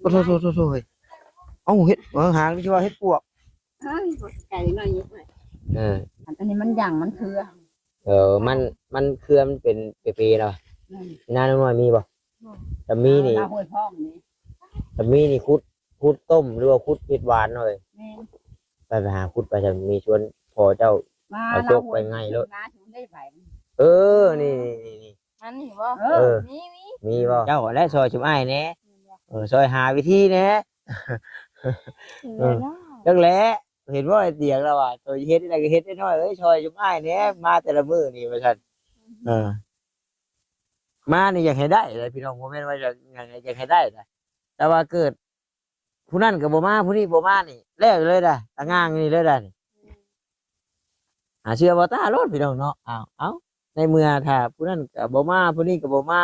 ໂອ້ໂຫ ໂອ້ໂຫ ໂອ້ໂຫ ເອົ້າ ເຫັດ ເອີ ຫາກນີ້ຊິວ່າເຫັດປວກ ເອີຍ ບໍ່ໄກໜ້ອຍຢູ່ເລີຍ ເອີ ອັນນີ້ມັນຫຍັງ ມັນເຄືອ ເອີ ມັນ ມັນເຄືອ ມັນເປັນເປໆເນາະ ແມ່ນ ນານ້ອຍມີບໍ່? ບໍ່ ຖ້າມີນີ້ ນາຫ້ວຍພອງນີ້ ຖ້າມີນີ້ຂຸດ ຂຸດຕົ້ມ ຫຼືວ່າຂຸດເຮັດຫວານເນາະ ແມ່ນ ໄປ ໄປຫາຂຸດໄປ ຖ້າມີຊວນພໍ່ເຈົ້າ ມາ ເອົາຈົກໄປໄງໂລດ ເອີ ນີ້ໆໆໆ ມັນນີ້ບໍ່? ເອີ ເອີ ມີ ມີ ມີບໍ່? ເຈົ້າແຫຼະຊ່ອຍຊຸມອ້າຍແດ່ ເອີ ຊ່ອຍຫາວິທີແດ່ ເອີ ຈັ່ງແຫຼະ ເຫັນບໍ່ ໄອ້ຕຽງລາວວ່າ ໂຕເຮັດໄດ້ກໍເຮັດ ນ້ອຍເອີຍ ຊ່ອຍຊຸມອ້າຍແດ່ ມາແຕ່ລະມື້ນີ້ວ່າຊັ້ນ ເອີ ມານີ້ຢາກໃຫ້ໄດ້ເດ້ພີ່ນ້ອງ ບໍ່ແມ່ນວ່າຢາກ ຢາກໃຫ້ໄດ້ນະ ແຕ່ວ່າເກີດ ຜູ້ນັ້ນກໍບໍ່ມາ ຜູ້ນີ້ບໍ່ມານີ້ ແລ້ວເລີຍດາ ຕາງາງນີ້ເລີຍດານີ້ ອືມ ຫາເຊື່ອບໍ່ຕາໂລດພີ່ນ້ອງເນາະ ເອົາ ເອົາ ໃນເມື່ອຖ້າຜູ້ນັ້ນກໍບໍ່ມາ ຜູ້ນີ້ກໍບໍ່ມາ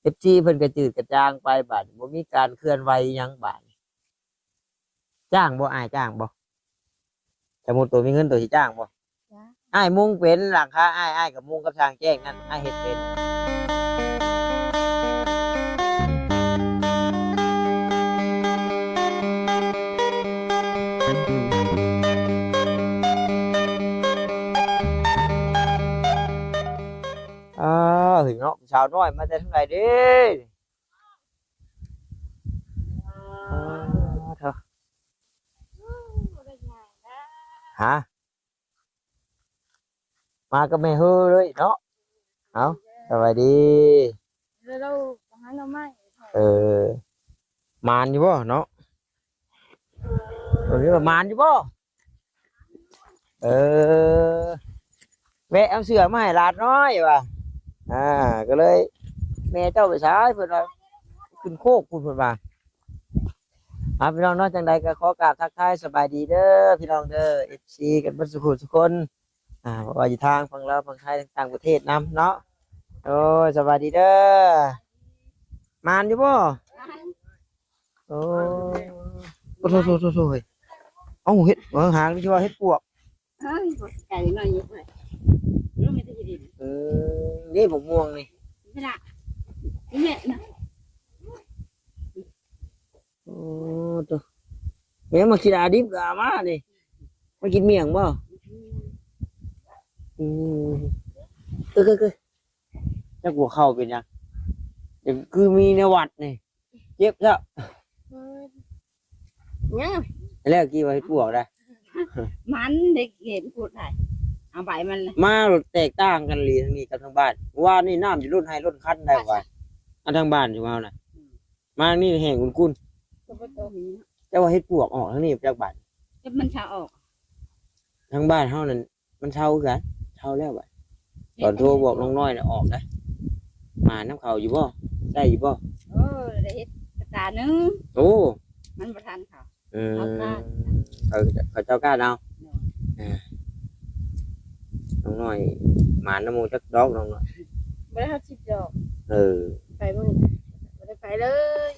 ເອັຟຊີ ເພິ່ນກະຈືດກະຈາງໄປ ບາດນີ້ບໍ່ມີການເຄື່ອນໄຫວຫຍັງບາດນີ້ ຈ້າງບໍ່ ອ້າຍຈ້າງບໍ່? ສົມມຸດໂຕມີເງິນ ໂຕຊິຈ້າງບໍ່? ຈ້າງ ອ້າຍມຸງເປັນຫຼັງຄາ ອ້າຍ ອ້າຍກໍມຸງກັບຊ່າງແຈ້ງນັ້ນ ອ້າຍເຮັດເປັນ ອ້າວ ເຮີ້ຍເນາະ ສາວນ້ອຍມາແຕ່ທາງໃດເດ້? ອ້າວ ເທີ ຮະ ມາກັບແມ່ເຮີເລີຍເນາະ ເອົ້າ ສະບາຍດີ ເອີ ໝານຢູ່ບໍ່ເນາະ? ເອີ ໝານຢູ່ບໍ່? ເອີ ແວະເອົາເສື້ອມາໃຫ້ຫຼານນ້ອຍວ່າ ອ່າ ກໍເລີຍ ແມ່ເຈົ້າໄປໃສ ເພິ່ນວ່າ ຂຶ້ນໂຄກພຸ້ນ ເພິ່ນວ່າ ອ່າ ພີ່ນ້ອງເນາະ ຈັ່ງໃດກໍຂໍກາບທັກທາຍສະບາຍດີເດີພີ່ນ້ອງເດີ ເອັຟຊີ ກັນເບິດສູ່ຜູ້ສູ່ຄົນ ອ່າ ບໍ່ວ່າຢູ່ທາງຝັ່ງລາວ ຝັ່ງໄທ ຕ່າງປະເທດນຳເນາະ ໂອ້ຍ ສະບາຍດີເດີ ໝານຢູ່ບໍ່? ໂອ້ ໂອ້ໂຫ ໂອ້ໂຫ ເອົ້າ ເຫັດ ເອີ ຫາກນີ້ຊິວ່າເຫັດປວກ ເອີຍ ບໍ່ໄກໜ້ອຍຢູ່ເລີຍ ເອີ ນີ້ບັກມ່ວງນີ້ ນີ້ລະ ນີ້ແມ່ນະ ໂອ້ ໂຕ ແມ່ນໝາກຂີ້ດາດິບກໍເອົາມານີ້ ມາກິນໝ້ຽງບໍ່? ອືມ ເອີ ໆ ຈັກຫົວເຂົ່າເປັນຫຍັງ ຄືມີແນວຫວັດນີ້ ເຈັບຊະ ເອີຍ ຍັງ ແລ້ວກີ້ວ່າເຮັດປວກໄດ໋ ມັນໄດ້ເຫັນພຸດໄດ໋ ເອົາໃບມັນ ມາແຕກຕ່າງກັນອີ່ຫຼີ ທາງນີ້ກັບທາງບ້ານ ວານນີ້ນ້ຳຢູ່ລົ້ນໄຮ່ລົ້ນຄັນໄດ໋ວ່າ ອັນທາງບ້ານຢູ່ເຮົານະ ອືມ ມານີ້ແຫ້ງກຸ້ນໆ ກໍບໍ່ຕົກ ເຈົ້າວ່າເຮັດປວກອອກທາງນີ້ຈັກບາດ ແຕ່ມັນຈະອອກ ທາງບ້ານເຮົານັ້ນ ມັນເຊົາຄືກັນ ເຊົາແລ້ວບາດ ຕອນໂທບອກນ້ອງນ້ອຍນະ ອອກນະ ໝານນຳເຂົາຢູ່ບໍ່? ໄດ້ຢູ່ບໍ່? ໂອ້ ໄດ້ເຮັດກະຕາໜຶ່ງ ໂອ້ ມັນບໍ່ທັນເຂົາ ອືມ ເຂົາກ້ານ ເຂົາ ເຂົາເຈົ້າກ້ານເອົາ ໂດຍ ອ່າ ນ້ອງນ້ອຍ ໝານນຳໝູ່ຈັກດອກ ນ້ອງນ້ອຍ ບໍ່ໄດ້ຮອດສິບດອກ ເອີ ໄປມື້ ບໍ່ໄດ້ໄປເລີຍ.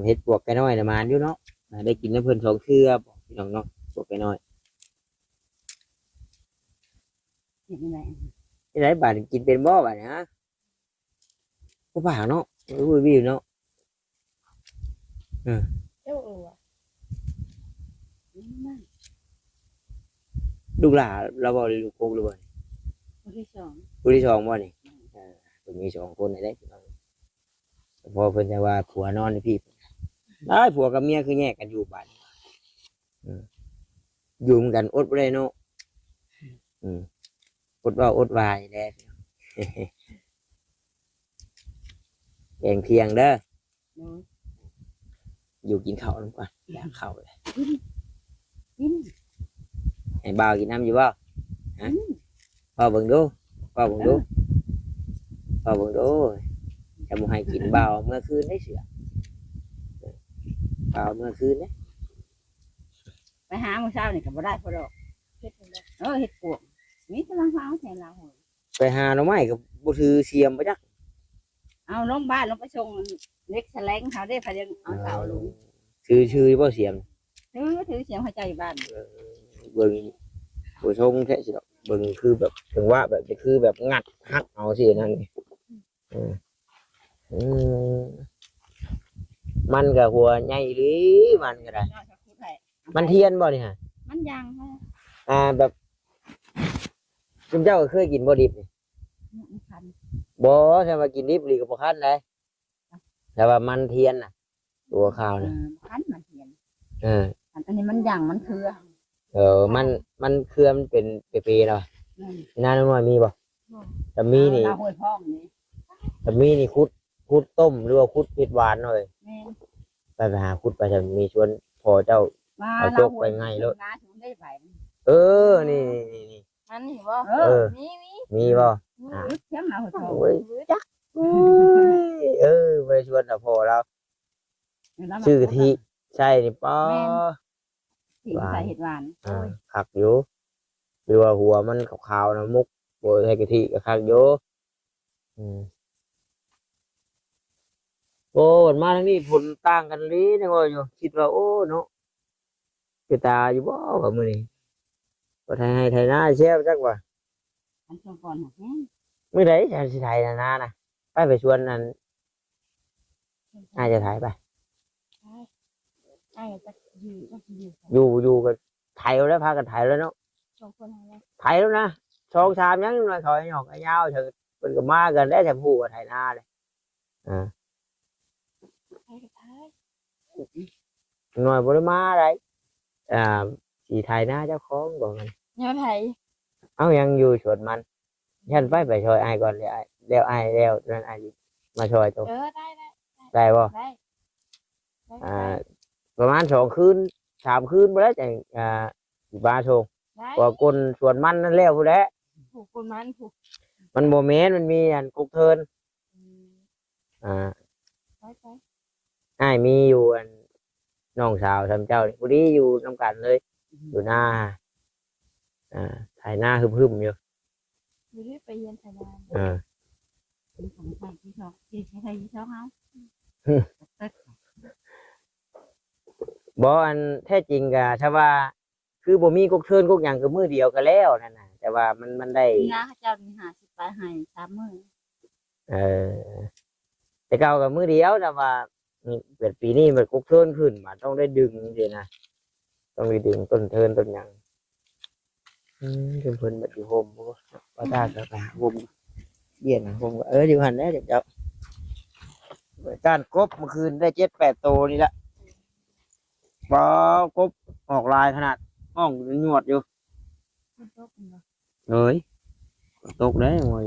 ເຮັດປວກໄກ່ນ້ອຍນະ ໝານຢູ່ເນາະ ໄດ້ກິນນຳເພິ່ນສອງເທື່ອ ພີ່ນ້ອງເນາະ ປວກໄກ່ນ້ອຍ ເຮັດຈັ່ງໃດ ເຮັດໃດບາດນີ້ ກິນເປັນບໍ່ບາດນີ້ ຮະ ບໍ່ປາກເນາະ ເອີ ວິວເນາະ ເອີ ເຈົ້າເອີວ່າ ລູກຫຼານລາວບໍ່ ຫຼືລູກກົກຫຼືບໍ່ ຜູ້ທີສອງ ຜູ້ທີສອງບໍ່ນີ້ ເອີ ເພິ່ນມີສອງຄົນໃດ໋ ພໍ່ເພິ່ນຈະວ່າຜົວນອນຢູ່ພີ້ ອ້າຍ ຜົວກັບເມຍຄືແຍກກັນຢູ່ບາດນີ້ ອືມ ຢູ່ນຳກັນອົດບໍ່ໄດ້ເນາະ ອືມ ອົດເວົ້າອົດວ່ານີ້ແຫຼະ ແກງທ່ຽງເດີ ໂດຍ ຢູ່ກິນເຂົ້ານຳກັນ ຢາກເຂົ້າເລີຍ ກິນ ກິນ ໃຫ້ບ່າວກິນນຳຢູ່ບໍ່? ຮະ ກິນ ເວົ້າເບິ່ງດູ ເວົ້າເບິ່ງດູ ເອີ ເວົ້າເບິ່ງດູ ຈະບໍ່ໃຫ້ກິນ ບ່າວເອົາເມືອຄືນໄດ້ເສືອ ບ່າວເອົາເມືອຄືນເດ້ ໄປຫາມື້ເຊົ້ານີ້ກໍບໍ່ໄດ້ພໍດອກ ເຮັດຈັ່ງໃດ ເອີ ເຮັດປວກ ມີແຕ່ລາວເອົາແຖວລາວ ໄປຫາໜໍ່ໄມ້ກໍບໍ່ຖືສຽມບໍ່ຈັກ ເອົາລົງບ້ານ ລົງໄປສົ່ງເຫຼັກສະແລງເຮົາເດ້ ພະຍັງເອົາເສົາລົງ ຖື ຖືຢູ່ບໍ່ສຽມ? ຖື ຖືສຽມເຂົາເຈົ້າຢູ່ບ້ານ ເອີ ເບິ່ງບໍ່ຊົງແທ້ຊິດອກ ເບິ່ງຄືແບບ ຈັງຫວະແບບ ຄືແບບງັດຫັກເອົາຊີ້ນັ້ນ ເອີ ອືມ ມັນກໍຫົວໃຫຍ່ອີ່ຫຼີ ມັນກໍໄດ້. ມັນທຽນບໍ່ນີ້ຫະ? ມັນຢ່າງ ອ່າ ແບບ ຊຸມເຈົ້າກໍເຄີຍກິນບໍ່ດິບນີ້? ອືມ ບໍ່ ຖ້າວ່າກິນດິບອີ່ຫຼີກໍບໍ່ຄັນໃດ. ແຕ່ວ່າມັນທຽນນະ ຕົວຂາວນະ ເອີ ຄັນມັນທຽນ ເອີ ອັນ ອັນນີ້ມັນຢ່າງ ມັນເຄືອ ເອີ ມັນ ມັນເຄືອ ມັນເປັນເປໆເນາະ. ແມ່ນ ນານ້ອງນ້ອຍມີບໍ່? ບໍ່ ຖ້າມີນີ້ ລາວຫ້ວຍພອງນີ້ ຖ້າມີນີ້ຂຸດ ຂຸດຕົ້ມ ຫຼືວ່າຂຸດເຮັດຫວານເນາະ. ເອີ ແມ່ນ ໄປ ໄປຫາຂຸດໄປ ຖ້າມີຊວນພໍ່ເຈົ້າ ເອົາຈົກໄປໄງ່ໂລດ. ເອີ ນີ້ໆໆໆ ອັນນີ້ບໍ່? ເອີ ເອີ ມີ ມີ ມີບໍ່? ມີ ອ່າ ໂອ້ຍ ຈັກ ໂອ້ຍ ເອີ ໄປຊວນນະພໍ່ລາວ ເອີ ລາວ ຊື້ກະທິໃສ່ນີ້ ປ້າ ແມ່ນ ກະທິໃສ່ເຮັດຫວານ. ໂອ້ຍ ອ່າ ຄັກຢູ່ ຫຼືວ່າຫົວມັນຂາວໆນະ ໝົກ ໂອ້ຍ ໃສ່ກະທິກໍຄັກຢູ່. ອືມ ໂອ້ ມາທາງນີ້ຜົນຕ່າງກັນເລີຍ ຍັງວ່າຢູ່ ຄິດວ່າ ໂອ້ ເນາະ ເປັນຕາຢູ່ບໍ່ວ່າມື້ນີ້ ວ່າໄຖໄຮ່ໄຖນາແຊວຈັກວ່າ. ອັນຊ່ວງກ່ອນຫັ້ນແຮງ ມື້ໃດຈະຊິໄຖນານະ? ໄປ ໄປຊວນນັ້ນ ອ້າຍຈະໄຖໄປ ອ້າຍຈັກຢູ່ ຈັກຢູ່ ຢູ່ ຢູ່ກໍໄຖແລ້ວ ພາກັນໄຖແລ້ວເນາະ ສອງຄົນຫັ້ນແຫຼະ ໄຖແລ້ວນະ ສອງສາມ ຍັງໜ້ອຍ ເຂົາຫຍອກຍາວ ເພິ່ນກໍມາກັນແລ້ວ ຈະຮູ້ວ່າໄຖນາເດ້. ອ່າ ໄປກໍໄປ ໜ້ອຍບໍ່ໄດ້ມາໃດ ອ່າ ຊິໄຖນາເຈົ້າຂອງບໍ່? ແນວໃດ? ເອົາ ຍັງຢູ່ສວນມັນ ຢ້ານໄປ ໄປຊ່ອຍອ້າຍກ່ອນ ແລ້ວອ້າຍ ແລ້ວອ້າຍແລ້ວນັ້ນ ອ້າຍຊິມາຊ່ອຍໂຕ. ເອີ ໄດ້ ໄດ້ ໄດ້ ໄດ້ບໍ່? ໄດ້ ໄດ້ ອ່າ ໄດ້ ປະມານສອງຄືນ ສາມຄືນພຸ້ນແຫຼະ ຈັ່ງ ອ່າ ຊິມາສົ່ງ ໄດ້ ວ່າກົ້ນສວນມັນນັ້ນແລ້ວພຸ້ນແຫຼະ ຜູ້ກ້ນມັນຜູ້ ມັນບໍ່ແມ່ນ ມັນມີອັນກົກເທີນ. ອືມ ອ່າ ໄປ ໄປ ອ້າຍມີຢູ່ ອັນ ນ້ອງສາວສ່ຳເຈົ້ານີ້ ພໍດີຢູ່ນຳກັນເລີຍ ອືມ ຢູ່ນາ ອ່າ ໄຖນາຫຶມໆຢູ່ ຢູ່ນີ້ໄປຮຽນໄຖນາ. ເອີ ບໍ່ ອັນແທ້ຈິງກະ ຖ້າວ່າ ຄືບໍ່ມີກົກເທີນກົກຫຍັງ ກໍມື້ດຽວກໍແລ້ວນັ້ນນະ ແຕ່ວ່າມັນ ມັນໄດ້ ນາເຂົາເຈົ້ານີ້ຫ້າສິບປາຍໄຮ່ ສາມມື້. ເອີ ແຕ່ເກົ່າກໍມື້ດຽວ ແຕ່ວ່າ ອືມ ແບບປີນີ້ມັນກົກເທີນຂຶ້ນ ມັນຕ້ອງໄດ້ດຶງຊີ້ນະ ຕ້ອງໄດ້ດຶງຕົ້ນເທີນຕົ້ນຫຍັງ. ອືມ ເພິ່ນ ເພິ່ນບັດຢູ່ຮົ່ມ ໂອ້ ວ່າຕາກໍໄປຫາຮົ່ມ ເຢັນ ຮົ່ມ ເອີ ຢູ່ຫັ້ນແຫຼະເຈົ້າ. ກ້ານກົບມື້ຄືນໄດ້ເຈັດແປດໂຕນີ້ລະ ວ້າວ ກົບອອກຫຼາຍຂະໜາດ ຮ້ອງຍວດຢູ່. ຝົນຕົກແມ່ນບໍ່? ເອີຍ ຝົນຕົກເດ້ ໂອ້ຍ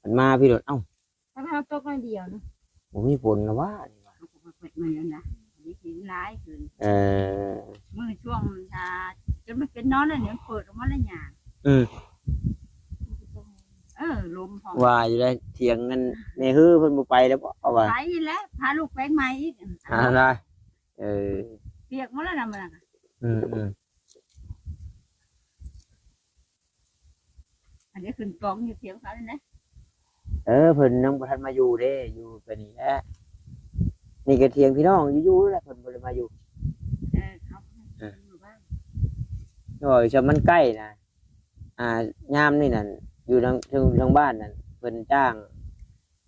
ມັນມາພີ້ໂລດ. ເອົ້າ ຖ້າເຮົາຕົກໜ້ອຍດຽວນະ ບໍ່ມີຝົນລະຫວາ ນີ້ຫວາ ເຮົາກໍເປີດມັນນັ້ນນະ ນີ້ຊິຫຼາຍຂຶ້ນ. ເອີ ມື້ຊ່ວງ ອ່າ ຈົນມັນເປັນນອນແລ້ວນີ້ ມັນເປີດອອກມາແລ້ວຫຍັງ. ອືມ ເອີ ລົມພ້ອມ ວ່າຢູ່ໃນຖຽງນັ້ນ ແມ່ຮືເພິ່ນບໍ່ໄປແລ້ວບໍ່ ເຂົາວ່າ ໄປແລ້ວ ພາລູກແປງໃໝ່ອີກ ຫັ້ນນະ. ເອີ ປຽກໝົດແລ້ວນະມື້ນັ້ນ. ອືມໆ ອັນນີ້ຂຶ້ນກອງຢູ່ຖຽງເຂົານີ້ນະ. ເອີ ເພິ່ນຍັງບໍ່ທັນມາຢູ່ເດ້ ຢູ່ແຕ່ນີ້ແຫຼະ ນີ້ກໍຖຽງພີ່ນ້ອງຢູ່ໆແຫຼະ ເພິ່ນບໍ່ໄດ້ມາຢູ່. ເອີ ເຂົາ ເອີ ຢູ່ບ້ານ ໂອ້ຍ ຈະມັນໃກ້ນະ. ອ່າ ຍາມນີ້ນັ້ນ ຢູ່ທາງ ທາງ ທາງບ້ານນັ້ນ ເພິ່ນຈ້າງ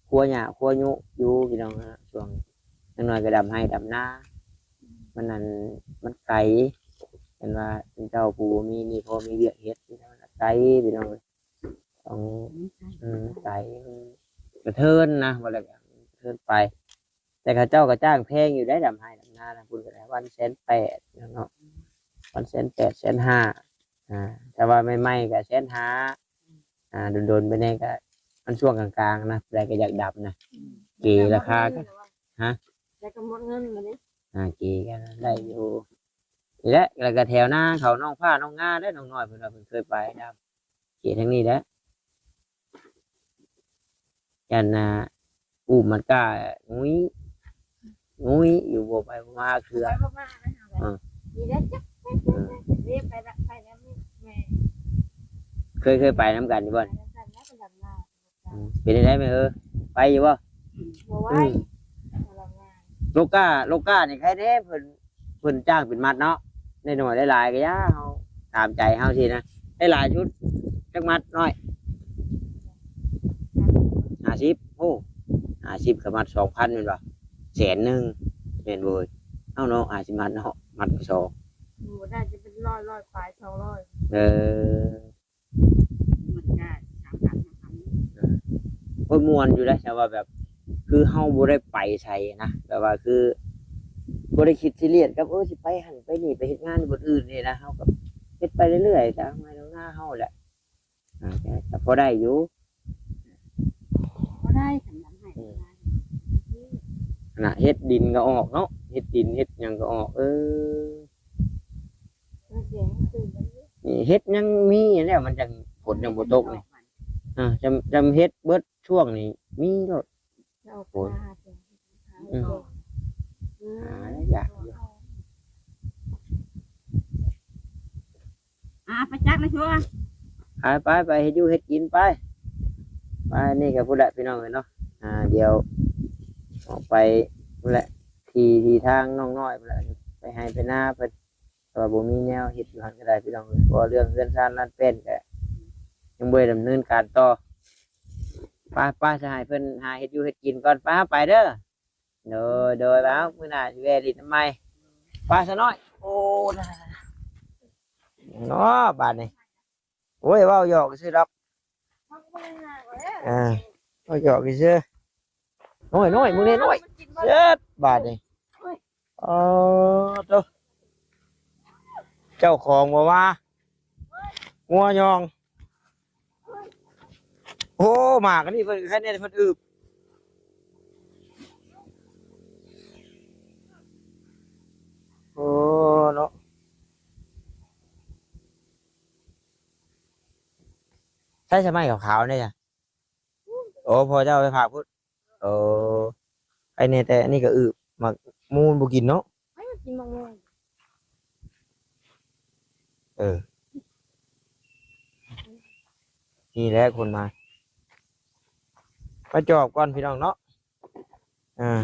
ຄົວຫຍ້າຄົວຍຸຢູ່ພີ່ນ້ອງເນາະ. ຊ່ວງ ຢ່າງໜ້ອຍກໍດຳໄຮ່ດຳນາ ມັນນັ້ນ ມັນໄກ ເຫັນວ່າເຈົ້າຜູ້ບໍ່ມີ ມີພໍ່ມີວຽກເຮັດ ໄກພີ່ນ້ອງເອີຍ. ຕ້ອງ ອືມ ໄກ ມັນກະເທີນນະ ວ່າແລ້ວກະເທີນໄປ. ແຕ່ເຂົາເຈົ້າກໍຈ້າງແພງຢູ່ໄດ໋ ດຳໄຮ່ດຳນາທາງພຸ້ນກໍໄດ້ ວັນແສນແປດເນາະ ວັນແສນແປດ ແສນຫ້າ. ອ່າ ຖ້າວ່າໃໝ່ໆກໍແສນຫ້າ ອ່າ ດົນໆໄປແດ່ກໍ ມັນຊ່ວງກາງໆນະ ຜູ້ໃດກໍຢາກດຳນະ. ອືມ ເກລາຄາກໍ ຮະ ແລ້ວກໍໝົດເງິນມາເດ້. ອ່າ ເກກໍໄດ້ຢູ່ນີ້ແຫຼະ ແລ້ວກໍແຖວນາເຂົາ ນ້ອງຟ້າ ນ້ອງງາເດ້ ນ້ອງນ້ອຍເພິ່ນວ່າເພິ່ນເຄີຍໄປດຳ ເຂດທາງນີ້ແຫຼະ ອັນນ່າ ອູ້ມັນກະງຸ້ຍ ງຸ້ຍຢູ່ ບໍ່ໄປບໍ່ມາເທື່ອ. ໄປບໍ່ມານະ ເອີ ນີ້ແຫຼະ ຈັກໄປ ເອີ ໄປ ໄປນຳແມ່. ເຄີຍ ເຄີຍໄປນຳກັນຢູ່ບໍ່? ໄປນຳກັນແລ້ວໄປດຳນາ. ອືມ ເປັນຈັ່ງໃດແມ່ເອີຍ ໄປຢູ່ບໍ່? ອືມ ບໍ່ໄຫວ ອືມ ໂລກາ ໂລການີ້ໃຄແດ່ ເພິ່ນ ເພິ່ນຈ້າງເປັນມັດເນາະ ໄດ້ໜ້ອຍໄດ້ຫຼາຍກໍຢ່າ ເຮົາຕາມໃຈເຮົາຊີ້ນະ. ໄດ້ຫຼາຍສຸດຈັກມັດນ້ອຍ? ຫ້າສິບ. ໂອ້ ຫ້າສິບກໍມັດສອງພັນແມ່ນບໍ່? ແສນໜຶ່ງ. ມ່ນບໍ່ເອີຍ? ເອົາເນາະ ຫ້າສິບມັດເນາະ ມັດລະສອງ ບໍ່ໄດ້ ຈະເປັນຮ້ອຍ ຮ້ອຍປາຍ ສອງຮ້ອຍ ເອີ ມັນກະສາມພັນ ຫ້າພັນ ໂອ້ຍ ມ່ວນຢູ່ເດ້ ແຕ່ວ່າແບບ ຄືເຮົາບໍ່ໄດ້ໄປໃສນະ ແບບວ່າຄືບໍ່ໄດ້ຄິດຊີຣຽສກັບ ເອີ ຊິໄປຫັ້ນໄປນີ້ ໄປເຮັດງານບ່ອນອື່ນນີ້ນະ ເຮົາກໍເຮັດໄປເລື້ອຍໆ ຕາມໄຮ່ຕາມນາເຮົາແຫຼະ ອ່າ ກໍ ກໍພໍໄດ້ຢູ່ ບໍ່ໄດ້ ຄັນນຳໃຫ້ ອືມ ຂະໜາດເຮັດດິນກໍອອກເນາະ ເຮັດດິນເຮັດຫຍັງກໍອອກ ເອີ ນີ້ເຮັດຍັງມີແລ້ວ ມັນຈັ່ງ ຝົນຈັ່ງບໍ່ຕົກນີ້ ອ່າ ຈຳ ຈຳເຮັດເບິດຊ່ວງນີ້ມີໂລດ ໂອ້ຍ ອືມ ຫາຍາກຢູ່ ອ່າ ໄປຈັກນະ ຊົ່ວ ໄປ ໄປ ໄປເຮັດຢູ່ເຮັດກິນໄປ ໄປ ນີ້ກໍພຸ້ນແຫຼະ ພີ່ນ້ອງເອີຍເນາະ ອ່າ ດຽວອອກໄປພຸ້ນແຫຼະ ທີ່ ທີ່ທາງນ້ອງນ້ອຍພຸ້ນແຫຼະ ໄປໄຮ່ໄປນາເພິ່ນ ແຕ່ວ່າບໍ່ມີແນວເຮັດຢູ່ຫັ້ນກໍໄດ້ ພີ່ນ້ອງເອີຍ ເພາະວ່າເລື່ອງເຮືອນຊານລານແປ້ນກໍຍັງບໍ່ໄດ້ດຳເນີນການຕໍ່ ໄປ ໄປ ຊິໃຫ້ເພິ່ນຫາເຮັດຢູ່ເຮັດກິນກ່ອນ ໄປ ເຮົາໄປເດີ ໂດຍ ໂດຍ ແລ້ວມື້ໜ້າຊິແວ່ຫຼິ້ນນຳໃໝ່ ໄປຊະນ້ອຍ ໂອ້ ເນາະ ບາດນີ້ ໂອ້ຍ ເວົ້າຫຍອກຊື່ດອກ ເອີ ເວົ້າຫຍອກຊື່ ນ້ອຍໆ ມຶງແດ່ນ້ອຍ ເຈັບບາດນີ້ ອໍ ໂຕ ເຈົ້າຂອງບໍ່ມາ ງົວຍອງ ໂອ້ ໝາກອັນນີ້ເພິ່ນ ໃຄແນ່ເພິ່ນອຶບ ໂອ້ ເນາະ ໃຊ້ສະໄໝຂາວໆ ນີ້ຈ້ະ ໂອ້ ພໍ່ເຈົ້າໄປຝາກພຸ້ນ ໂອ້ ໃຄແນ່ ແຕ່ອັນນີ້ກໍອຶບ ໝາກມູນບໍ່ກິນເນາະ ໃຜມັນກິນໝາກມ່ວງ ເອີ ນີ້ແຫຼະຄົນມາ ໄປຈອບກ່ອນ ພີ່ນ້ອງເນາະ ອ່າ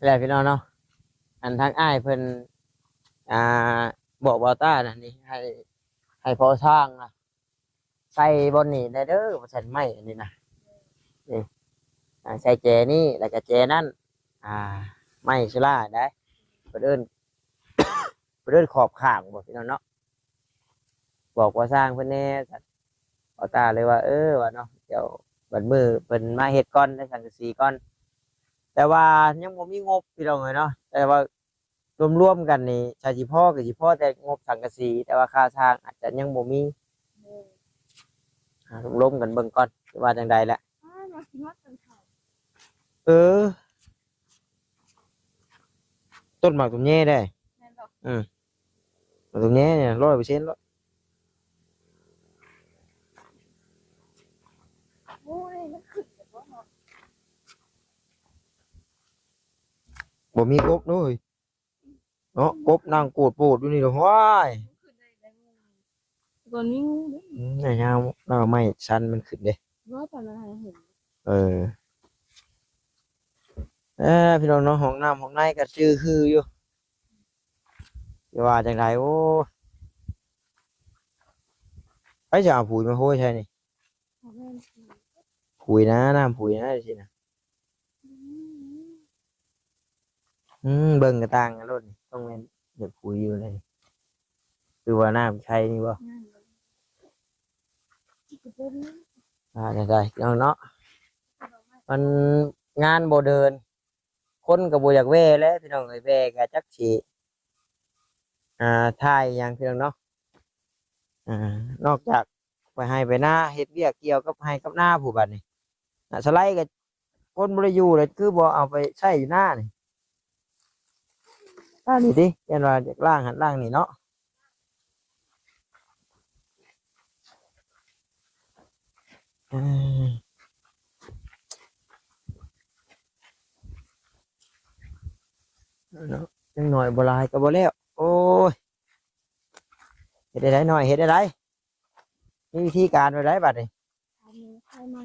ແລ້ວພີ່ນ້ອງເນາະ ອັນທາງອ້າຍເພິ່ນ ອ່າ ບອກບ່າວຕ້ານະນີ້ ໃຫ້ ໃຫ້ພໍ່ຊ່າງນະ ໃສ່ບ່ອນນີ້ແດ່ເດີ ວ່າຊັ້ນ ໄມ້ອັນນີ້ນະ ນີ້ ອ່າ ໃສ່ແຈນີ້ ແລ້ວກໍແຈນັ້ນ ອ່າ ໄມ້ໂຊລາໄດ໋ ເພິ່ນເອີ້ນ ເພິ່ນເອີ້ນຂອບຂ້າງບໍ ພີ່ນ້ອງເນາະ ບອກວ່າຊ່າງເພິ່ນແດ່ ບ່າວຕ້າເລີຍວ່າ ເອີ ວ່າເນາະ ດຽວບັດມື້ເພິ່ນມາເຮັດກ່ອນ ໃນສັງກະສີກ່ອນ ແຕ່ວ່າຍັງບໍ່ມີງົບ ພີ່ນ້ອງເອີຍເນາະ ແຕ່ວ່າລວມໆກັນນີ້ ຖ້າຊິພໍກໍຊິພໍແຕ່ງົບສັງກະສີ ແຕ່ວ່າຄ່າຊ່າງອາດຈະຍັງບໍ່ມີ ອ່າ ລົມກັນເບິ່ງກ່ອນ ວ່າຈັ່ງໃດແຫຼະ ເອີ ຕົ້ນໝາກຕົ້ນແຍເດ້ ແມ່ນບໍ່? ອືມ ໝາກຕົ້ນແຍນີ້ ຮ້ອຍເປີເຊັນແລ້ວ ໂອ້ຍ ມັນຂຶ້ນແລ້ວເນາະ ບໍ່ມີກົບເລີຍ ເນາະ ກົບນັ່ງໂກດໂປດຢູ່ນີ້ເດີ ຫ້ວຍ ມັນຂຶ້ນໄດ້ແລ້ວ ກ່ອນມີງູເດ້ ອືມ ຍາວໆ ແລ້ວໄມ້ຊັນມັນຂຶ້ນເດ້ ບໍ່ປານນັ້ນໃຫ້ເຫັນ ເອີ ເອີ ພີ່ນ້ອງເນາະ ຫ້ອງນ້ຳຫ້ອງໃນກໍຈື່ຄືຢູ່ ຈະວ່າຈັ່ງໃດ ໂອ້ ໃຜຈະເອົາປຸຍມາໂຮຍໃສ່ນີ້ ບໍ່ແມ່ນ ປຸຍນະ ນ້ຳປຸຍນະ ຈັ່ງຊີ້ນະ ອືມ ອືມ ເບິ່ງກະຕ່າງກັນໂລດນີ້ ຕ້ອງແມ່ນແບບປຸຍຢູ່ແລ້ວນີ້ ຫຼືວ່ານ້ຳໃສ່ນີ້ບໍ່? ອ່າ ໄດ້ໆ ເນາະ ມັນງານບໍ່ເດີນ ຄົນກໍບໍ່ຢາກແວ່ແຫຼະ ພີ່ນ້ອງເອີຍ ແວ່ກໍຈັກຊິ ອ່າ ຖ່າຍຫຍັງ ພີ່ນ້ອງເນາະ ອ່າ ນອກຈາກໄປໄຮ່ໄປນາ ເຮັດວຽກກ່ຽວກັບໄຮ່ກັບນາ ຜູ້ບັດນີ້ ນະ ສະໄລກໍຄົນບໍ່ໄດ້ຢູ່ແລ້ວ ຄືບໍ່ເອົາໄປໃຊ້ຢູ່ນານີ້ ອັນນີ້ຕິ ຢ້ານວ່າຢາກລ້າງຫັ້ນລ້າງນີ້ເນາະ ເອີ ເນາະ ຍັງໜ້ອຍບໍ່ຫຼາຍກໍບໍ່ແລ້ວ ໂອ້ຍ ເຮັດໄດ້ໜ້ອຍ ເຮັດໄດ້ ມີວິທີການແບບໃດບັດນີ້? ຂາຍໝູ ຂາຍໝາ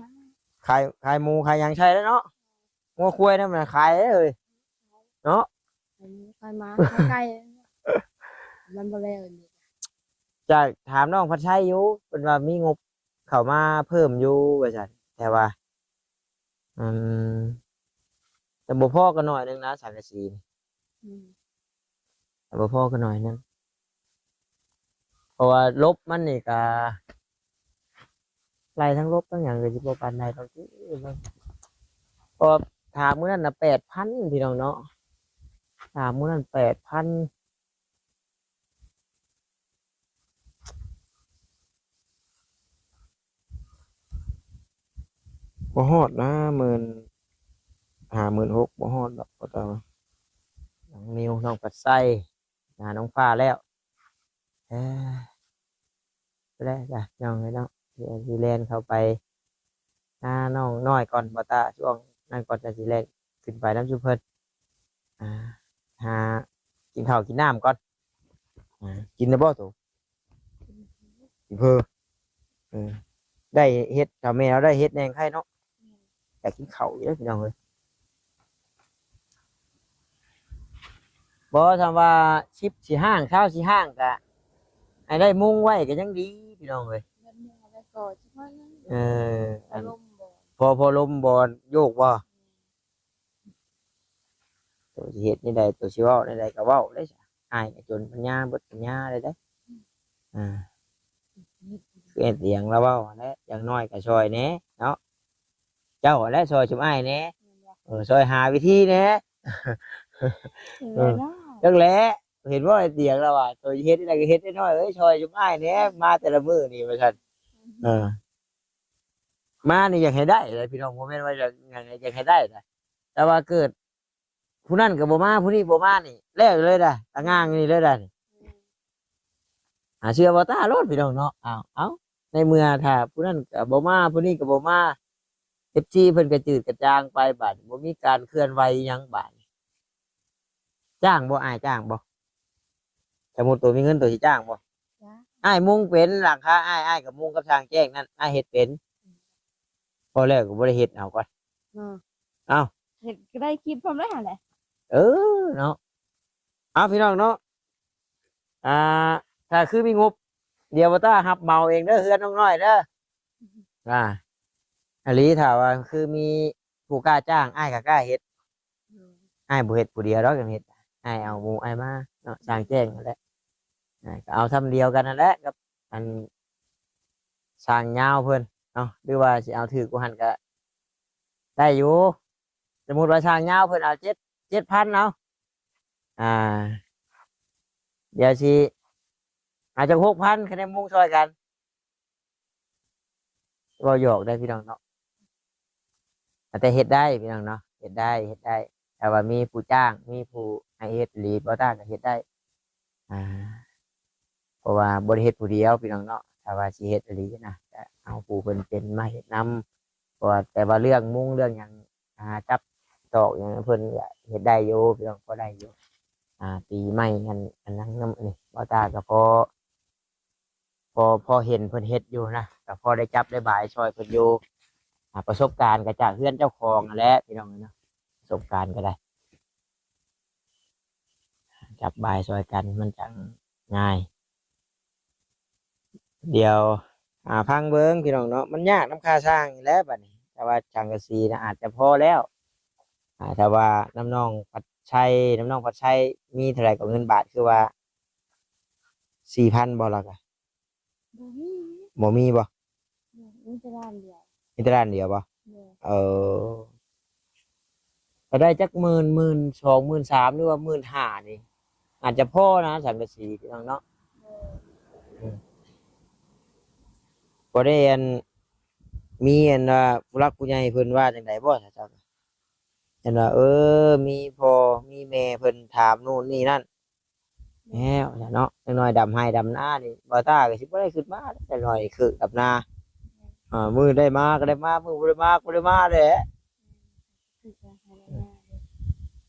ຂາຍ ຂາຍໝູ ຂາຍຫຍັງໃສ່ແລ້ວເນາະ ງົວຄວາຍນຳນະ ຂາຍເລີຍເນາະ ຂາຍໝູ ຂາຍໝາ ຂາຍໄກ່ ມັນບໍ່ແລ້ວ ຈະຖາມນ້ອງພັດໄຊຢູ່ ເພິ່ນວ່າມີງົບ ເຂົ້າມາເພີ່ມຢູ່ວ່າຊັ້ນ ແຕ່ວ່າ ອືມ ແຕ່ບໍ່ພໍກໍໜ້ອຍໜຶ່ງນະ ສັງກະສີນີ້ ອືມ ແຕ່ບໍ່ພໍກໍໜ້ອຍໜຶ່ງ ເພາະວ່າລົບມັນນີ້ກໍ ໄລ່ທັງລົບທັງຫຍັງກໍຊິບໍ່ປານໃດດອກຕິ ເພາະຖາມມື້ນັ້ນນະແປດພັນ ພີ່ນ້ອງເນາະ ຖາມມື້ນັ້ນແປດພັນ ບໍ່ຮອດນະ ໝື່ນຫ້າ ໝື່ນຫົກ ບໍ່ຮອດດອກ ບໍ່ຕ້ອງ ນ້ອງນິວ ນ້ອງປັດໄຊ ຫານ້ອງຟ້າແລ້ວ ເອີ ແລ້ວກະນ້ອງເອີຍເນາະ ດຽວຊິແລ່ນເຂົ້າໄປຫານ້ອງນ້ອຍກ່ອນ ບໍ່ຕ້າ ຊ່ວງນັ້ນກ່ອນ ຈັ່ງຊິແລ່ນຂຶ້ນໄປນຳຊຸມເພິ່ນ ອ່າ ຫາກິນເຂົ້າກິນນ້ຳກ່ອນ ອ່າ ກິນແລ້ວບໍ່ໂຕ? ກິນເພີ ເອີ ໄດ້ເຮັດ ຖ້າແມ່ນເຮົາໄດ້ເຮັດແໜ່ງໄຄເນາະ ແມ່ນ ຢາກກິນເຂົ້າຢູ່ເດ້ພີ່ນ້ອງເອີຍ ບໍ່ ຖ້າວ່າສິບຊິຫ້າງ ຊາວຊິຫ້າງ ກະໃຫ້ໄດ້ມຸງໄວ້ກະຍັງດີພີ່ນ້ອງເອີຍ ເອີ ອັນ ພໍລົມບໍ່ ພໍ ພໍລົມບໍ່ໂຍກບໍ່? ໂຕຊິເຮັດແນວໃດ ໂຕຊິເວົ້າແນວໃດກໍເວົ້າເດ້ ອ້າຍກໍຈົນປັນຍາ ເບິດປັນຍາເລີຍເດ້ ອືມ ອ່າ ຄືໄອ້ຕຽງລາວເວົ້າຫັ້ນແຫຼະ ຢ່າງໜ້ອຍກໍຊ່ອຍແດ່ເນາະ ເຈົ້າຫັ້ນແຫຼະຊ່ອຍຊຸມອ້າຍແດ່ ແມ່ນບໍ່? ເອີ ຊ່ອຍຫາວິທີແດ່ ເອີ ຈັ່ງແຫຼະ ເຫັນບໍ່ໄອ້ຕຽງລາວວ່າ ໂຕຊິເຮັດແນວໃດກໍເຮັດ ໄອ້ນ້ອຍເອີຍ ຊ່ອຍຊຸມອ້າຍແດ່ ມາແຕ່ລະມື້ນີ້ວ່າຊັ້ນ ເອີ ມານີ້ຢາກໃຫ້ໄດ້ເດ້ພີ່ນ້ອງ ບໍ່ແມ່ນວ່າຢາກ ຢາກ ຢາກໃຫ້ໄດ້ນະ ແຕ່ວ່າເກີດຜູ້ນັ້ນກໍບໍ່ມາ ຜູ້ນີ້ບໍ່ມານີ້ ແລ້ວເລີຍດາ ຕະງ່າງນີ້ເລີຍດານີ້ ອືມ ຫາເຊື່ອບໍ່ຕາໂລດພີ່ນ້ອງເນາະ ເອົາ ເອົາ ໃນເມື່ອຖ້າຜູ້ນັ້ນກໍບໍ່ມາ ຜູ້ນີ້ກໍບໍ່ມາ ເອັຟຊີ ເພິ່ນກະຈືດກະຈາງໄປ ບາດນີ້ບໍ່ມີການເຄື່ອນໄຫວອີ່ຫຍັງບາດນີ້ ຈ້າງບໍ່ ອ້າຍຈ້າງບໍ່? ສົມມຸດໂຕມີເງິນໂຕຊິຈ້າງບໍ່? ຈ້າງ ອ້າຍມຸງເປັນ ຫຼັງຄາອ້າຍ ອ້າຍກໍມຸງກັບຊ່າງແຈ້ງນັ້ນ ອ້າຍເຮັດເປັນ ພໍແລ້ວກໍບໍ່ໄດ້ເຮັດ ເອົາກ່ອນ ເອີ ເອົ້າ ເຮັດກໍໄດ້ຄລິບພ້ອມໄດ້ຫັ້ນແຫຼະ ເອີ ເນາະ ເອົາ ພີ່ນ້ອງເນາະ ອ່າ ຖ້າຄືມີງົບ ດຽວບໍ່ຕ້າຮັບເໝົາເອງເດີ ເຮືອນນ້ອງນ້ອຍເດີ ອ່າ ອີ່ຫຼີ ຖ້າວ່າຄືມີຜູ້ກ້າຈ້າງ ອ້າຍກໍກ້າເຮັດ ໂດຍ ອ້າຍບໍ່ເຮັດຜູ້ດຽວດອກ ຍັງເຮັດ ອ້າຍເອົາໝູ່ອ້າຍມາເນາະ ຊ່າງແຈ້ງນັ້ນແຫຼະ ອ່າ ກໍເອົາຊ່ຳດຽວກັນນັ້ນແຫຼະ ກັບອັນຊ່າງຍາວເພິ່ນເນາະ ຫຼືວ່າຊິເອົາຖືກກວ່າຫັ້ນກໍໄດ້ຢູ່ ສົມມຸດວ່າຊ່າງຍາວເພິ່ນເອົາເຈັດ ເຈັດພັນເອົາ ອ່າ ດຽວຊິເອົາຈັກຫົກພັນ ຄະແນນມຸງຊ່ອຍກັນ ເວົ້າຫຍອກໄດ້ພີ່ນ້ອງເນາະ ແຕ່ເຮັດໄດ້ພີ່ນ້ອງເນາະ ເຮັດໄດ້ ເຮັດໄດ້ ຖ້າວ່າມີຜູ້ຈ້າງ ມີຜູ້ໃຫ້ເຮັດອີ່ຫຼີ ບໍ່ຕ້າກໍເຮັດໄດ້ ອ່າ ເພາະວ່າບໍ່ໄດ້ເຮັດຜູ້ດຽວພີ່ນ້ອງເນາະ ຖ້າວ່າຊິເຮັດອີ່ຫຼີນະ ກໍເອົາຜູ້ເພິ່ນເປັນມາເຮັດນຳ ເພາະວ່າ ແຕ່ວ່າເລື່ອງມຸງເລື່ອງຫຍັງ ອ່າ ຈັບຕອກຫຍັງເພິ່ນກໍເຮັດໄດ້ຢູ່ພີ່ນ້ອງ ພໍໄດ້ຢູ່ ອ່າ ປີໃໝ່ ອັນ ອັນນັ້ນນຳ ອັນນີ້ ບໍ່ຕ້າກໍພໍ ພໍ ພໍເຫັນເພິ່ນເຮັດຢູ່ນະ ກໍພໍໄດ້ຈັບໄດ້ບາຍຊ່ອຍເພິ່ນຢູ່ ອ່າ ປະສົບການກໍຈາກເຮືອນເຈົ້າຂອງຫັ້ນແຫຼະພີ່ນ້ອງເນາະ ປະສົບການກໍໄດ້ ຈັບບາຍຊ່ອຍກັນມັນຈັ່ງງ່າຍ ດຽວ ອ່າ ຟັງເບິ່ງພີ່ນ້ອງເນາະ ມັນຍາກນຳຄ່າຊ່າງນີ້ແຫຼະບັດນີ້ ແຕ່ວ່າສັງກະສີນະອາດຈະພໍແລ້ວ ອ່າ ຖ້າວ່ານຳນ້ອງພັດໄຊ ນຳນ້ອງພັດໄຊມີເທົ່າໃດກໍເງິນບາດ ຄືວ່າສີ່ພັນບໍ່ລະກະ ບໍ່ມີ ບໍ່ມີບໍ່? ບໍ່ ມີແຕ່ລ້ານດຽວ ມີແຕ່ລ້ານດຽວບໍ່? ໂດຍ ເອີ ກໍໄດ້ຈັກໝື່ນ ໝື່ນສອງ ໝື່ນສາມ ຫຼືວ່າໝື່ນຫ້ານີ້ ອາດຈະພໍນະ ສັງກະສີພີ່ນ້ອງເນາະ ໂດຍ ອືມ ບໍ່ໄດ້ອັນ ມີອັນວ່າຜູ້ຫຼັກຜູ້ໃຫຍ່ເພິ່ນວ່າຈັ່ງໃດບໍ່ ເຈົ້າ ເຫັນວ່າ ເອີ ມີພໍ່ມີແມ່ເພິ່ນຖາມໂນ່ນນີ້ນັ້ນ ແລ້ວເນາະ ຈັກໜ້ອຍດຳໄຮ່ດຳນານີ້ ບໍ່ຕ້າກໍຊິບໍ່ໄດ້ຂຶ້ນມາ ຈັກໜ້ອຍຄືດຳນາ ອ່າ ມື້ໄດ້ມາກໍໄດ້ມາ ມື້ບໍ່ໄດ້ມາກໍບໍ່ໄດ້ມາແຫຼະ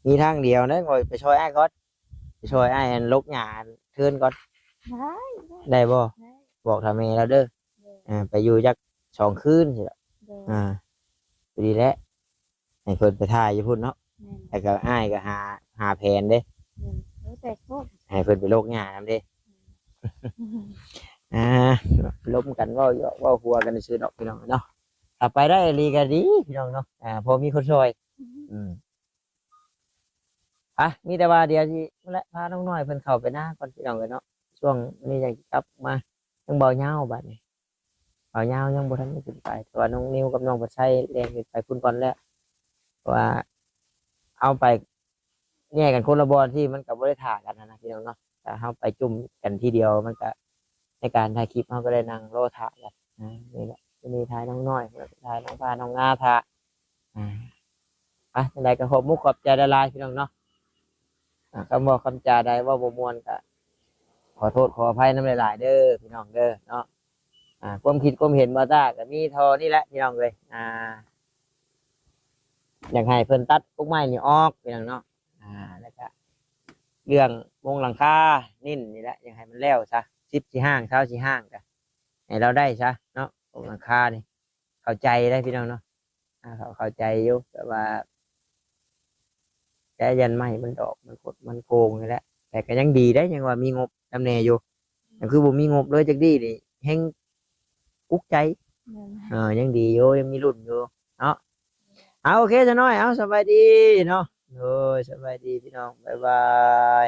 ມີທາງດຽວນະ ຂ້ອຍໄປຊ່ອຍອ້າຍກ່ອນ ໄປຊ່ອຍອ້າຍອັນລົກຫຍ້າອັນເທິນກ່ອນ ໄດ້ ໄດ້ ໄດ້ບໍ່? ໄດ້ ບອກຖ້າແມ່ລາວເດີ ໂດຍ ອ່າ ໄປຢູ່ຈັກສອງຄືນຊີ້ລະ ໂດຍ ອ່າ ພໍດີແຫຼະ ໃຫ້ເພິ່ນໄປຖ່າຍຢູ່ພຸ້ນເນາະ ແມ່ນ ແລ້ວກໍອ້າຍກໍຫາ ຫາແຜນເດ້ ແມ່ນ ໂອ້ ແຕ່ໂຄດ ໃຫ້ເພິ່ນໄປໂລກຫຍ້ານຳເດ້ ແມ່ນ ອ່າ ລົມກັນ ເວົ້າຢອກເວົ້າຫົວກັນຊື່ໆດອກພີ່ນ້ອງເນາະ. ຖ້າໄປໄດ້ອີ່ຫຼີກໍດີພີ່ນ້ອງເນາະ ອ່າ ພໍມີຄົນຊ່ອຍ. ອືມ ອ່ະ ມີແຕ່ວ່າດຽວຊິ ນັ້ນແຫຼະ ພານ້ອງນ້ອຍເພິ່ນເຂົ້າໄປນາກ່ອນພີ່ນ້ອງເອີຍເນາະ. ຊ່ວງນີ້ຍັງຊິກັບມາ ຍັງເບົາຍາວບາດນີ້ ເບົາຍາວຍັງບໍ່ທັນໄດ້ຂຶ້ນໄປ ແຕ່ວ່ານ້ອງນິວກັບນ້ອງປະໄຊແລ່ນຂຶ້ນໄປພຸ້ນກ່ອນແລ້ວ ເພາະວ່າເອົາໄປ ແຍກກັນຄົນລະບ່ອນ ທີ່ມັນກໍບໍ່ໄດ້ຖ້າກັນຫັ້ນນະພີ່ນ້ອງເນາະ. ຖ້າເຮົາໄປຈຸ້ມກັນທີດຽວ ມັນກໍໃນການຖ່າຍຄລິບ ເຮົາກໍໄດ້ນັ່ງລໍຖ້າກັນ. ອ່າ ນີ້ແຫຼະ ມື້ນີ້ຖ່າຍນ້ອງນ້ອຍ ແລ້ວກໍຖ່າຍນ້ອງຟ້ານ້ອງງາຖ້າ. ອ່າ ອ່ະ ຈັ່ງໃດກໍຂອບມຸກຂອບໃຈຫຼາຍໆ ພີ່ນ້ອງເນາະ. ອ່າ ຄຳເວົ້າຄຳຈາໃດເວົ້າບໍ່ມ່ວນ ກໍຂໍໂທດຂໍອະໄພນຳຫຼາຍໆເດີພີ່ນ້ອງເດີເນາະ. ອ່າ ຄວາມຄິດຄວາມເຫັນບ່າວຕ້າກໍມີທໍ່ນີ້ແຫຼະພີ່ນ້ອງເອີຍ. ອ່າ ຢາກໃຫ້ເພິ່ນຕັດກົກໄມ້ນີ້ອອກພີ່ນ້ອງເນາະ. ອ່າ ແລ້ວກະເລື່ອງມຸງຫຼັງຄານິ້ນນີ້ແຫຼະ ຢາກໃຫ້ມັນແລ້ວຊະ ສິບຊິຫ້າງ ຊາວຊິຫ້າງ ກະໃຫ້ລາວໄດ້ຊະເນາະ. ມຸງຫຼັງຄານີ້ເຂົ້າໃຈໄດ໋ພີ່ນ້ອງເນາະ. ອ່າ ເຂົາເຂົ້າໃຈຢູ່ ແຕ່ວ່າ ແຕ່ຢ້ານໄມ້ມັນດອກ ມັນກົດ ມັນໂກງນີ້ແຫຼະ. ແຕ່ກໍຍັງດີໄດ໋ ຍັງວ່າມີງົບນຳແດ່ຢູ່. ແຕ່ຄືບໍ່ມີງົບເລີຍຈັກດີ້ນີ້ ແຮ່ງອຸກໃຈ. ແມ່ນ ເອີ ຍັງດີຢູ່ ຍັງມີລຸ້ນຢູ່ເນາະ. ເອົາ ໂອເຄຊະນ້ອຍ ເອົາ ສະບາຍດີເນາະ. ໂດຍ ສະບາຍດີພີ່ນ້ອງ ບາຍບາຍ.